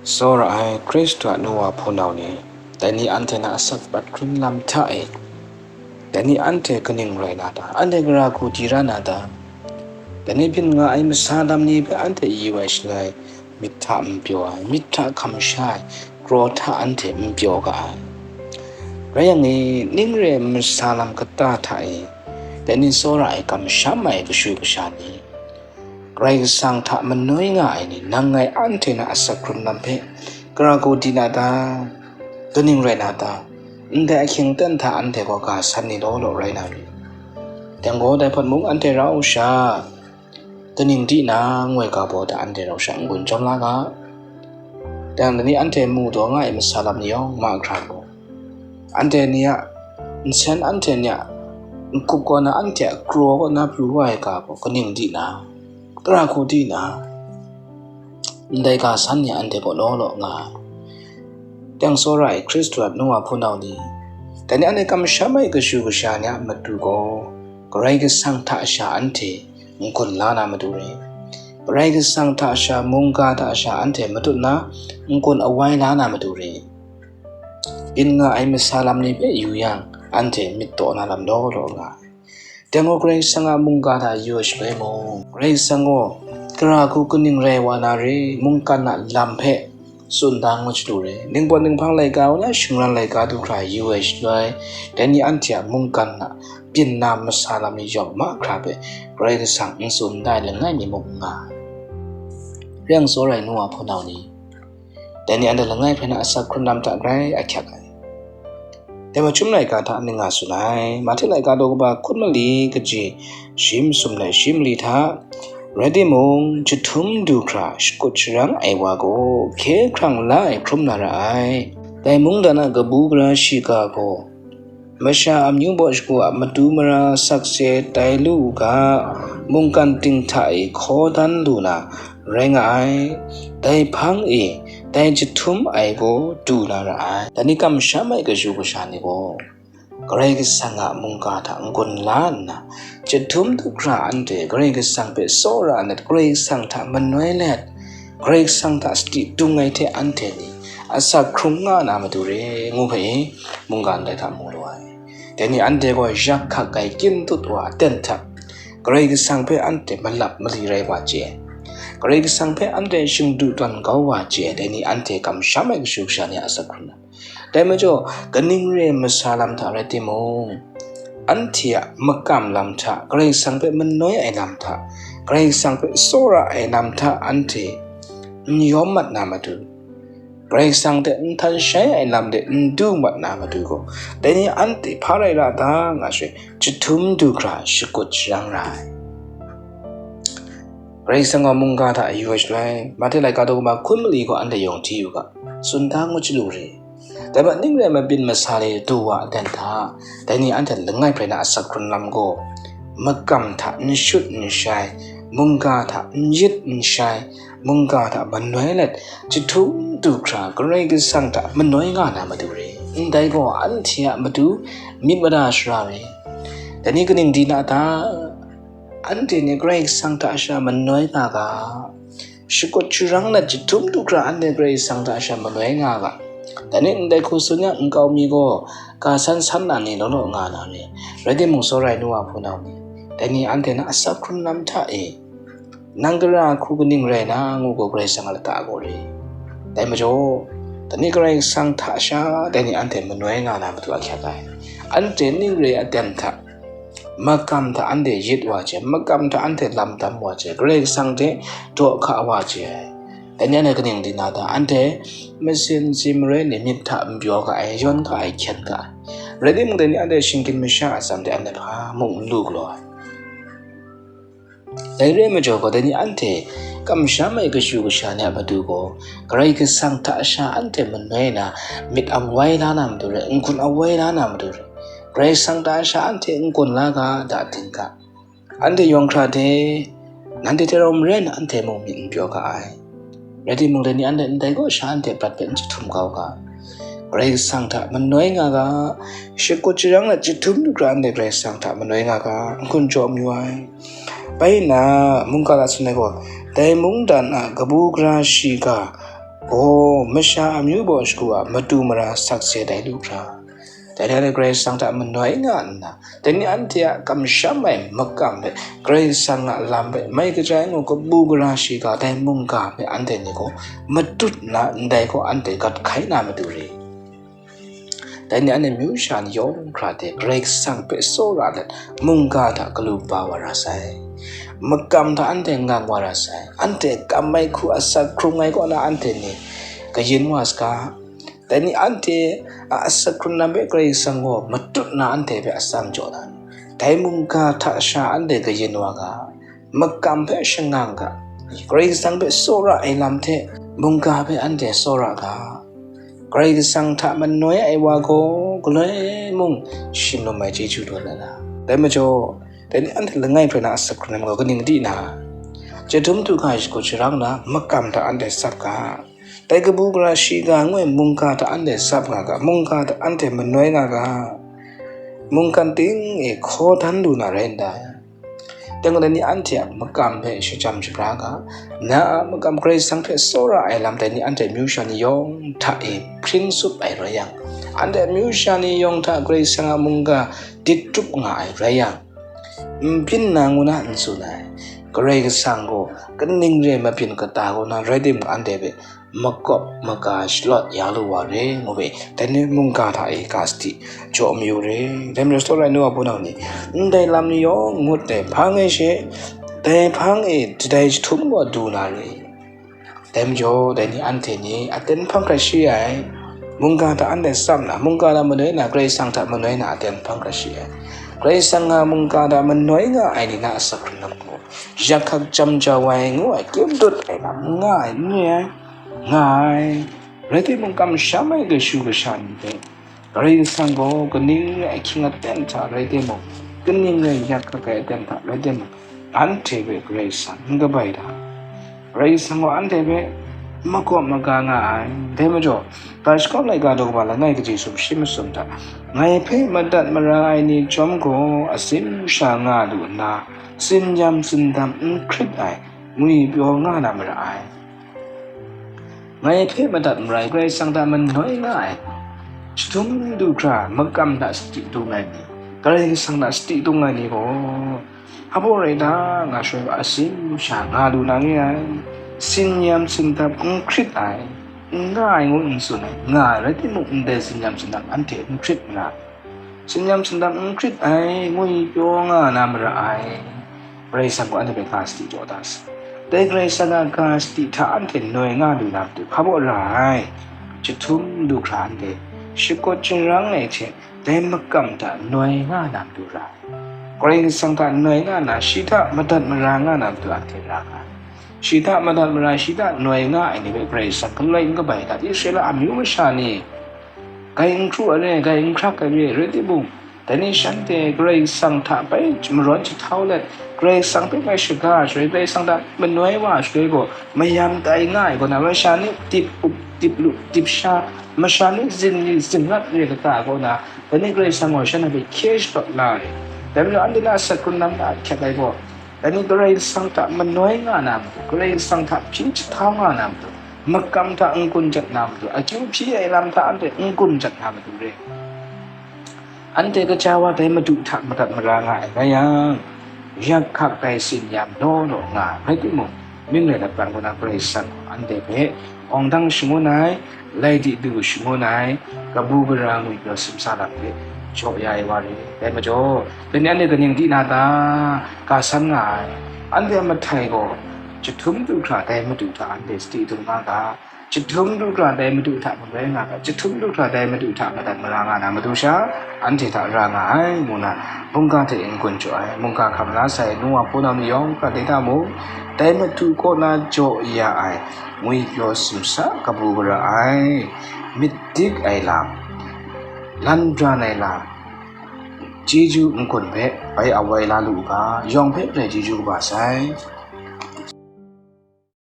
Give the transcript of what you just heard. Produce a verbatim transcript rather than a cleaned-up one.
Tsawra ai Hkristu a nu wa hpunau ni, dai ni anhte na asak pat hkrun lam hta e, dai ni anhte kaning rai na ta? Anhte gara hku di ra na ta? Dai ni byin nga ai masa lam ni hpe anhte yu ai shaloi, myit hta n pyaw ai, myit hta hkam sha ai, kraw hta anhte n pyaw ga ai. Rai yang e, ning re ai masa lam kata hta e, dai ni tsawra ai kamsham ai kashu kasha ni, Karai Kasang hta manoi nga ai ni, nang ngai anhte na asak hkrun lam hpe gara hku di na ta? Kaning rai na ta? Ndai ahkying ten hta anhte gaw ga san ni law law rai na ri. Dai gaw, dai hpawt mung anhte rau sha, kaning di na ngoi ga baw hta anhte rau sha n-gun jawm la ga. Dai ni anhte mu taw nga ai masa lam ni yawng mahkra gaw, anhte ni a nsen, anhte ni a n-gup kaw na, anhte a kraw kaw na pru wa ai ga gaw kaning di na, gara hku di na, ndai ga san ni anhte gaw law law nga ai. Dai tsawra ai Hkristu a nu wa hpunau ni, dai ni anhte kamsham ai kashu kasha ni a matu gaw, Karai Kasang hta sha anhte n-gun la na matu re. Karai Kasang hta sha, mungga hta sha anhte matut na n-gun awai la na matu re. Byin nga ai masa lam ni hpe yu yang, anhte myit taw na lam law law nga ai. Dai gaw Karai Kasang a mungga hta yu ai shaloi mung, Karai Kasang gaw gara hku kaning rai wa na re, mungkan a lam hpe tsun da ngu chyalu re. Ningpawt ninghpang laika kaw na, shingran laika du hkra yu ai shaloi, dai ni anhte a mungkan a byin na masa lam ni yawng mahkra hpe Karai Kasang n tsun da ai langai mi muk n nga ai. Rai yang, tsawra ai nu wa hpunau ni, dai ni anhte langai hpe na asak hkrun lam hta grai ahkyak ai. Dai Majum laika hta ning nga tsun ai, Mahte laika daw kaba hkun mali, kaji shi masum let shi mali hta, rai timung, jahtum du hkra shakut sharang ai wa gaw, hkye hkrang la ai hkrum na ra ai. Dai mungdan a kabu gara shiga gaw, masha amyu baw shagu a matu mara sakse tai lu u ga, mungkan ting hta e hkaw dan lu na rai nga ai. Dai hpang e, dai jahtum ai gaw du na ra ai. Dai ni kamsham ai kashu kasha ni gaw, Karai Kasang a mungga hta n-gun la nna, jahtum du hkra anhte Karai Kasang hpe tsawra let, Karai Kasang hta manoi let, Karai Kasang hta sadi dung ai hte anhte ni asak hkrung nga na matu re, ngu hpe mungga ndai hta mu lu ai. Dai ni anhte gaw yak hkak ai kyin tut wa aten hta, Karai Kasang hpe anhte malap mali rai wa chye ai. Karai Kasang hpe anhte shingdu tawn kau wa chye ai, dai ni anhte kamsham ai kashu kasha ni a asak hkrung lam. Dai majaw, kaning re ai masa lam hta rai timung, anhte a makam lam hta, Karai Kasang hpe manoi ai lam hta, Karai Kasang hpe tsawra ai lam hta anhte n yawm mat na matu, Karai Kasang hte n htan shai ai lam de n du mat na matu gaw, dai ni anhte hpa rai ra ta nga she, jahtum du hkra shakut sharang ra ai. Karai Kasang gaw mungga hta yu ai shaloi, Mahte laika daw kaba hkun mali gaw anhte yawng hti u ga, tsun da ngu chyalu re. Dai hpe ning rai mabyin masa le du wa aten hta, dai ni anhte langai hpe na asak hkrun lam gaw, makam hta n shut n shai, mungga hta n yit n shai, mungga hta manoi let, jahtum du hkra Karai Kasang hta manoi nga na matu re. Ndai gaw anhte a matu myit mada shara re. Dai ni kaning di na ta? Anhte ni Karai Kasang hta sha manoi nga ga, shakut sharang let jahtum du hkra anhte Karai Kasang hta sha manoi nga ga. Dai ni ndai hku tsun yang, nkau mi gaw ga san san na ni law law nga na re. Rai timung, tsawra ai nu wa hpunau ni, dai ni anhte na asak hkrun lam hta e, nang gara hku kaning rai na, ngu gaw Karai Kasang a lata gaw re. Dai majaw, dai ni Karai Kasang hta sha dai ni anhte manoi nga na matu ahkyak ai. Anhte ning re aten hta, makam hta anhte yit wa chye, makam hta anhte lam tam wa chye, Karai Kasang hte daw hka wa chye ai. Dai ni anhte kaning di na ta? Anhte masin si marai ni myit hta n pyaw ga ai, yawn ga ai, hkyen ga ai. Rai timung, dai ni anhte shinggyim masha a atsam de anhte hpa mung n lu galaw ai. Dai re ai majaw gaw, dai ni anhte kamsham ai kashu kasha ni a matu gaw, Karai Kasang hta sha anhte manoi na, myit awai la na matu re, n-gun awai la na matu re, Karai Kasang hta sha anhte n-gun la ga, da ting ga. Anhte yawng hkra hte, nanhte hte rau maren anhte mung myit n pyaw ga ai. Rai timung, dai ni anhte ndai kaw sha anhte prat hpe n jahtum kau ga. Karai Kasang hta manoi nga ga, shakut sharang let jahtum du hkra anhte Karai Kasang hta manoi nga ga, n-gun jaw mayu ai. Bai nna, mungga la tsun ai gaw, dai mungdan a kabu gara shiga gaw masha amyu baw shagu a matu mara sakse dai lu hkra, dai hte Karai Kasang hta manoi nga nna, dai ni anhte a kamsham ai makam hpe Karai Kasang a lam hpe mai kaja ai ngu kabu gara shiga dai mungga hpe anhte ni gaw matut nna ndai gaw anhte gat hkai na matu re. Dai ni anhte myu sha ni yawng hkra hte Karai Kasang hpe tsawra let mungga hta galu ba wa ra sai. Makam hta anhte ngang wa ra sai. Anhte kam ai hku asak hkrung ai kaw na anhte ni kayin wa saga. Dai ni anhte a asak hkrung lam hpe Karai Kasang gaw matut na anhte hpe atsam jaw na, dai mungga hta sha anhte kayin wa ga, makam hpe shangang ga, Karai Kasang hpe tsawra ai lam hte mungga hpe anhte tsawra ga. Karai Kasang hta manoi ai wa gaw galoi mung shinlum ai chyeju tawn ai na. Dai majaw, dai ni anhte langai hprai na asak hkrung lam gaw kaning di na, chyahtum du hkra shagu sharang na makam hta anhte tsap ga. Dai kabu gara shiga ngu ai mungga hta anhte tsap nga ga, mungga hta anhte manoi nga ga, mungkan ting e hkaw dan lu na rai ndai. Dai gaw dai ni anhte a makam hpe shajam shabra ga, na a makam Karai Kasang hpe tsawra ai lam dai ni anhte myu sha ni yawng hta e hpring tsup ai rai yang, anhte myu sha ni yawng hta Karai Kasang a mungga dit tup nga ai rai yang, n byin na ngu na n tsun ai. Karai Kasang gaw kaning re mabyin kata kaw na rai timung, anhte hpe makawp maga shalawt ya lu wa re, ngu we, dai ni mungga hta e ga sadi jaw mayu re. Dai majaw, sawrai nu wa hpunau ni, ndai lam ni yawng ngut ai hpang e she, dai hpang e jadai jahtum gaw du na re. Dai majaw, dai ni anhte ni aten hpang hkra shi ai, mungga hta anhte tsap na, mungga hta manoi na, Karai Kasang hta manoi na, aten hpang hkra shi ai. Karai Kasang a mungga hta manoi nga ai ni na asak hkrung lam gaw, yak hkak jam jau ai ngu ai, kyem dut ai lam n nga ai, n re ai. Nga ai, rai timung, kamsham ai kashu kasha ni hpe, Karai Kasang gaw kaning rai ahkying aten hta rai timung, kaning rai yak hkak ai aten hta rai timung, anhte hpe Karai Kasang n kabai da. Karai Kasang gaw anhte hpe makawp maga nga ai. Dai majaw, ga shakawn laika daw kaba langai kaji sumshi masum hta, ngai hpe madat mara ai ni chyawm gaw, asin sha nga lu nna, tsinyam tsindam n hkrit ai, ngwipyaw nga na mara ai. Ngai hpe madat mara ai, Karai Kasang hta manoi nga ai, jahtum du hkra makam hta sadi dung ai ni, Karai Kasang hta sadi dung ai ni gaw, hpa baw rai ta nga shaloi, asin sha nga lu na ngu ai, tsinyam tsindam n hkrit ai, n nga ai ngu n tsun ai, nga ai rai timung, ndai tsinyam tsindam anhte n hkrit mara ai. Tsinyam tsindam n hkrit ai, ngwipyaw nga na mara ai. Karai Kasang gaw anhte hpe ga sadi jaw da sai. Dai Karai Kasang a ga sadi hta anhte noi nga lu na matu, hpa baw ra ai, jahtum du hkra anhte shakut sharang ai hte dai makam hta noi nga na matu ra ai. Karai Kasang hta noi nga na, shi hta madat mara nga na matu anhte ra nga ai. Shi hta madat mara, shi hta noi nga ai ni hpe Karai Kasang galoi n kabai dat? Israela amyu masha ni, grai n hkru ai re, grai n hkrak ai re, rai timung, dai ni shanhte Karai Kasang hta bai marawn jahtau let, Karai Kasang hpe grai shaga ai shaloi, Karai Kasang hta manoi wa ai shaloi gaw, mayam tai nga ai kaw na, masha ni dip up, dip lu, dip sha, masha ni zin ni zingrat re kata kaw na, dai ni Karai Kasang gaw shanhte hpe hkye shadawt la ai. Dai majaw, anhte na asak hkrung lam na ahkyak ai gaw, dai ni Karai Kasang hta manoi nga na matu, Karai Kasang hta hpyi jahtau nga na matu, makam hta n-gun jat na matu, akyu hpyi ai lam hta anhte n-gun jat na matu re. Anhte kaja wa dai Madu hta madat mara nga ai rai yang, yak hkak dai tsinyam law law nga ai rai timung, mying rai lapran kaw na Karai Kasang gaw anhte hpe awng dang shangun ai, lai di du shangun ai, kabu gara ngwipyaw simsa lam hpe jaw ya ai wa re. Dai majaw, dai ni anhte kaning di na ta? Ga san nga ai. Anhte a mahtai gaw, jahtum du hkra dai Madu hta anhte sadi dung nga ga, jahtum du hkra dai Madu hta manoi nga ga, jahtum du hkra dai Madu hta madat mara nga na matu sha, anhte hta ra nga ai, ngu na, mungga hte n-gun jaw ai, mungga hkam la sai nu wa hpunau ni yawng hkra de hta mung, dai Madu kaw na jaw ya ai, ngwipyaw simsa kabu gara ai, myit dik ai lam, lan bran ai lam, chyeju n-gun hpe bai awai la lu u ga, yawng hpe ndai chyeju kaba sai.